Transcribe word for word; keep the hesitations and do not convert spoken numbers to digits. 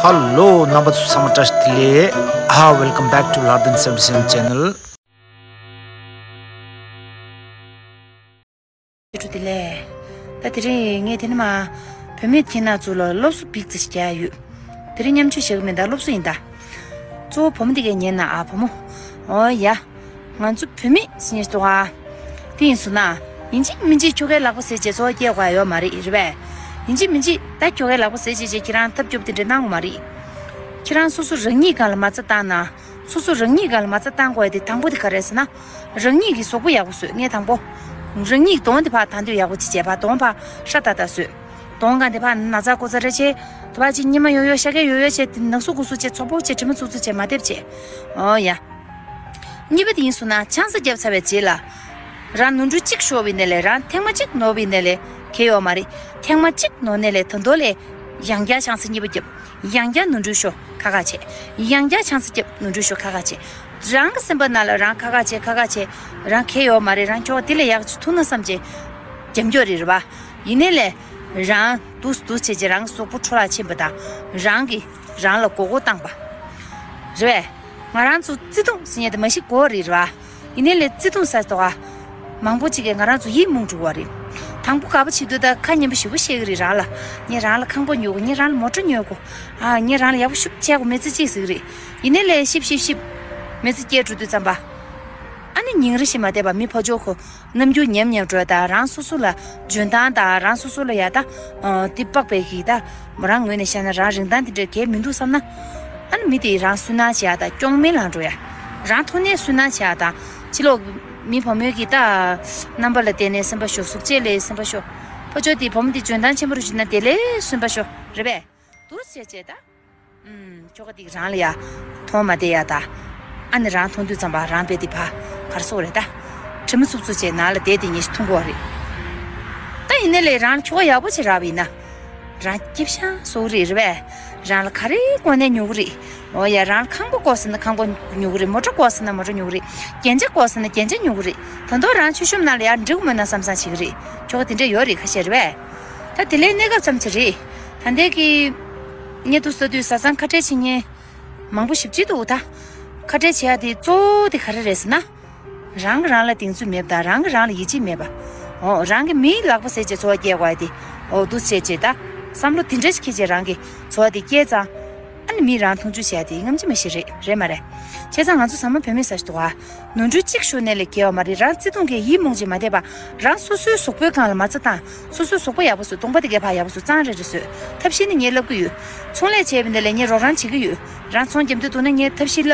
Hello, རྣམ་པ་ཚོ་ཚང་མ་བཀྲ་ཤིས་བདེ་ལེགས། ཨ། Welcome back to Lardin seventy seven channel. བཀྲ་ཤིས་བདེ་ལེགས། ད་དེ་རིང་ངས་དེ་ནི་མ། བུད་མེད་ཁྱེད་རྣམ་ཚོ་ལ་སློབ་གསོ་བིག་ཙི་ཞིག་རྒྱག་ཡོད། དེ་རིང་མཉམ་སྤྱོད་བྱེད་གི་མིན་ད་སློབ་གསོ་ཡིན་ད། གཙོ་བོ་བུ་མོ་དེ་གས་ཉན་ན་ཨ་བུ་མོ། ཨོ་ཡ། ང་ཚོ་བུད་མེད་ཟེར་ནས་འདུག་ཨ། དེ་ཡིན་སོང་ན། ཡིན་གཅིག་མིན་གཅིག་ཁྱོ་གའི་ལག་པ་ཟས་བྱས་འཚོ་བ་སྐྱེལ་དགོས་ཡ་ཡོད་མ་རེད་རེད་པས། ཡིན་གཅིག་མིན་གཅིག་ད་ཁྱོ་གའི་ལག་པ་ཟས་བྱས་བྱས་ཁྱེད་རང་ཐབས་སྐྱོ་པོ་དེ་འདྲ་གནང་དགོས་མ་རེད། ཁྱེད་རང་སོ་སོ་རང་ཉིད་སྒང་ལ་མ་རྩ་བཏང་ན། སོ་སོ་རང་ཉིད་སྒང་ལ་མ་རྩ་བཏང་དགོས་ཡ་དེ་དང་པོ་དེ་ག་རེ་རེད་ཟེར་ན། རང་ཉིད་ཀྱི་གཟུགས་པོ་ཡག་པོ་བཟོས་ངས་དང་པོ། རང་ཉིད་གདོང་དེ་ཕར་དང་དུས་ཡག་པོ་ཅིག་བྱས་ཕར་གདོང་ཕར་ཧྲ་ཏག་ཏག་བཟོས། གདོང་སྒང་དེ་ཕར་ན་ཚ་ཀོ་ཚ་རེ་བྱས། དེ་ཕར་ཅིག་ཉི་མ་ཡོ་ཡོ་ཤ་ཀེ་ཡོ་ཡོ་བྱས་དེ་ནག་སུ་ཀུ་སུ་བྱས་ཚོགས་པོ་བྱས་དྲི་མ་ཚུགས་ཚུགས་བྱས་མ་བསྡེབས་བྱས། ཨོ་ཡ། གཉིས་པ་དེ་ཡིན་སོང་ན་ཆང་ས་བརྒྱབ་ཚར་བའི་རྗེས་ལ། རང་ནོར་འཁྲུལ་གཅིག་ཤོར་བའི་ནས་ལས་རང་ཐེངས་མ་གཅིག་ནོར་བའི་ནས་ལས་གལ་ཡོད་མ་རེད། ཐེངས་མ་གཅིག་ནོར་ནས་ལས་ད་དོ་ལས། ཡང་བསྐྱར་ཆང་ས་གཉིས་པ་བརྒྱབ། ཡང་བསྐྱར་ནོར་འཁྲུལ་ཤོར་ཁ་ཁ་བྱས། ཡང་བསྐྱར་ཆང་ས་བརྒྱབ་ནོར་འཁྲུལ་ཤོར་ཁ་ཁ་བྱས། རང་གི་སེམས་པ་ནང་ལ་རང་ཁ་ཁ་བྱས་ཁ་ཁ་བྱས། རང་གལ་ཡོད་མ་རེད་རང་ཁྱོ་ག་དེ་ལས་ཡག་ཅིག་ཐུག་ན་བསམ་བྱས། རྒྱབ་སྐྱོར་རེད་རེད་བ། ཡིན་ནས་ལས། རང་འདུག་འདུག་བྱས་བྱས་རང་གི་གཟུགས་པོ་འཕྲོ་བརླག་ཕྱིན་པ་དང་། རང་གིས་རང་ལ་མགོ་སྐོར་བཏང་པ། རེད་བས། ང་རང་ཚོ་བརྩེ་དུང་ཟེར་མཁན་དེ་མ་ཤི་གོ་རེད་ར། ཡིན་ནའི་ལས་བརྩེ་དུང་ཟེར་དོ་ག་མང་པོ་ཅིག་གིས་ང་རང་ཚོ་ཡིད་མུག་འགྲོ་བ་རེད། དང་པོ་དགའ་པོ་བྱེད་དུས་ད་ཁ་སྙན་པོ་ཞེ་པོ་བཤད་གི་རེད་རང་ལ། ངས་རང་ལ་ཁང་པ་ཉོ་དགོས། ངས་རང་ལ་མོ་ཊ་ཉོ་དགོས། ཨ། ངས་རང་ལ་ཡག་པོ་ཤུགས་ཆེ་དགོས་མི་ཚེ་གཅིག་ཟེར་གི་རེད། ཡིན་ནའི་ལས་ཤིབ་ཤིབ་ཤིབ། མི་ཚེ་སྐྱེལ་འགྲོ་དུས་ཙམ་པ། ཨ་ནི་ཉིན་རེ་བཞིན་མ་བསྡད་པ་མི་ཕོ་ཅོ་ཁོ། རྣམ་འགྱུར་ཉམས་ཉམས་འགྲོ་ཡ་དང་རང་སོ་སོ་ལ་འཇོན་ཐང་དང་རང་སོ་སོ་ལ་ཡ་ད། ཨ། དེ་དཔག་པའི་གི་ད། མོ་རང་ངོས་ནས་བཤད་ན་རང་རིན་ཐང་དེ་འདྲ་གས་མི་འདུག་བསམ་ན། ཨ་ནི་མི་དེ་རང་སུན་སྣང་བྱེད་ཡ་ད་སྐྱོན་མེད་ལངས་འགྲོ་ཡ། རང་མཐོང་ནས་སུན་སྣང་བྱེད་ཡ་ད། ཕྱི་ལོགས་མི་བུ་མོའི་གི་ད། རྣམ་པ་ལ་བལྟས་ནས་སེམས་པ་ཤོར། གཟུགས་བྱད་ལས་སེམས་པ་ཤོར། ཕོ་ཅོ་དེ་བུ་མོ་དེ་འཇོན་ཐང་ཆེན་པོ་རུ་བྱུང་ན་དེ་ལས་སུན་པ་ཤོར་རེད་པས། འདུག་བྱས་བྱས་ད། ཨུམ། ཁྱོ་ག་དེ་རང་ལ་ཡ། མཐོང་མ་བསྡད་ཡ་ད། ཨ་ནི་རང་མཐོང་དུས་ཙམ་པ་རང་དཔེ་དེ་ཕ། གར་སོག་རེད་ད། དྲི་མ་འཚུབ་འཚུབ་བྱས་ནང་ལ་བསྡད་དེ་ཉིན་ཞིག་མཐོང་གོ་རེད། ད་ཡིན་ནའི་ལས་རང་ཁྱོ་ག་ཡག་པོ་བྱེད་རག་པ་ཡིན་ན། རང་སྐྱིད་ཤང་སོག་རེད་རེད་པས། རང་ལ་ག་རེ་དགོས་ནའི་ཉོ་གི་རེད། འོ་ཡ་རང་ལ་ཁང་པ་དགོས་ཟེར་ན་ཁང་པ་ཉོ་གི་རེད། མོ་ཊ་དགོས་ཟེར་ན་མོ་ཊ་ཉོ་གི་རེད། རྒྱན་ཆ་དགོས་ཟེར་ན་རྒྱན་ཆ་ཉོ་གི་རེད། ད་དུང་རང་ཆུ་ཤོམ་ནང་ལ་ཡར་འགྲིག་མོད་ན་བསམ་བསམ་བྱེད་གི་རེད། ཁྱོ་ག་དེ་འདྲ་ཡོད་རེད་ཁ་ཤས་རེད་པས། ད་དེ་ལས་གནས་སྐབས་ཙམ་ཅིག་རེད། ད་ལྟའི་གི། ངས་འདུག་ཟེར་དུས་བཟའ་ཚང་ཁ་བྲལ་བྱེད་མཁན། མང་པོ་ཞེ་པོ་ཅིག་འདུག་ད། ཁ་བྲལ་བྱེད་ཡ་དེ་གཙོ་བོ་དེ་ག་རེ་རེད་ཟེར་ན། རང་གིས་རང་ལ་གདེང་ཚོད་མེད་པ་དང་རང་གིས་རང་ལ་ཡིད་ཆེས་མེད་པ། འོ་རང་གི་མིའི་ལག་པ་ཟས་བྱས་འཚོ་བ་སྐྱེལ་དགོས་ཡ་དེ། འོ་འདུག་བྱས་བྱས་ད། བསམ་བློ་དེ་འདྲ་ཞིག་འཁྱེར་བྱས་རང་གི་འཚོ་བ་དེ་སྐྱེལ་ཙང་། ཨ་ནི་མིས་རང་མཐོང་ཆུང་བྱས་ཏེ་ངམ་ཅི་མ་ཤེས་རེད་རེད་མ་རེད། བྱས་ཙང་ང་ཚོ་ཟ་མ་བོད་མི་ཟ་ཞིག་འདུག་ག་ནོར་འཁྲུལ་གཅིག་ཤོར་ནས་ལས་སྐྱེལ་བ་མ་རེད། རང་བརྩེ་དུང་གིས་ཡིད་རྨོངས་ཀྱིས་མ་བསྡད་པ། རང་སོ་སོའི་གཟུགས་པོའི་སྒང་ལ་མ་རྩ་བཏང་། སོ་སོའི་གཟུགས་པོ་ཡག་པོ་བཟོས། གདོང་པ་དེ་གས་ཕར་ཡག་པོ་བཟོས། གཙང་རེ་རེ་བཟོས། ཐབས་ཤེས་ནི་ངས་ལབ་གི་ཡོད། ཚོང་ལས་བྱས་པ་འདི་ལས་ངས་རོགས་རམ་བྱེད་ཀྱི་ཡོད། རང་ཚོང་རྒྱབ་འདོད་འདུག་ན་ངས་ཐབས་ཤེས་ལབ།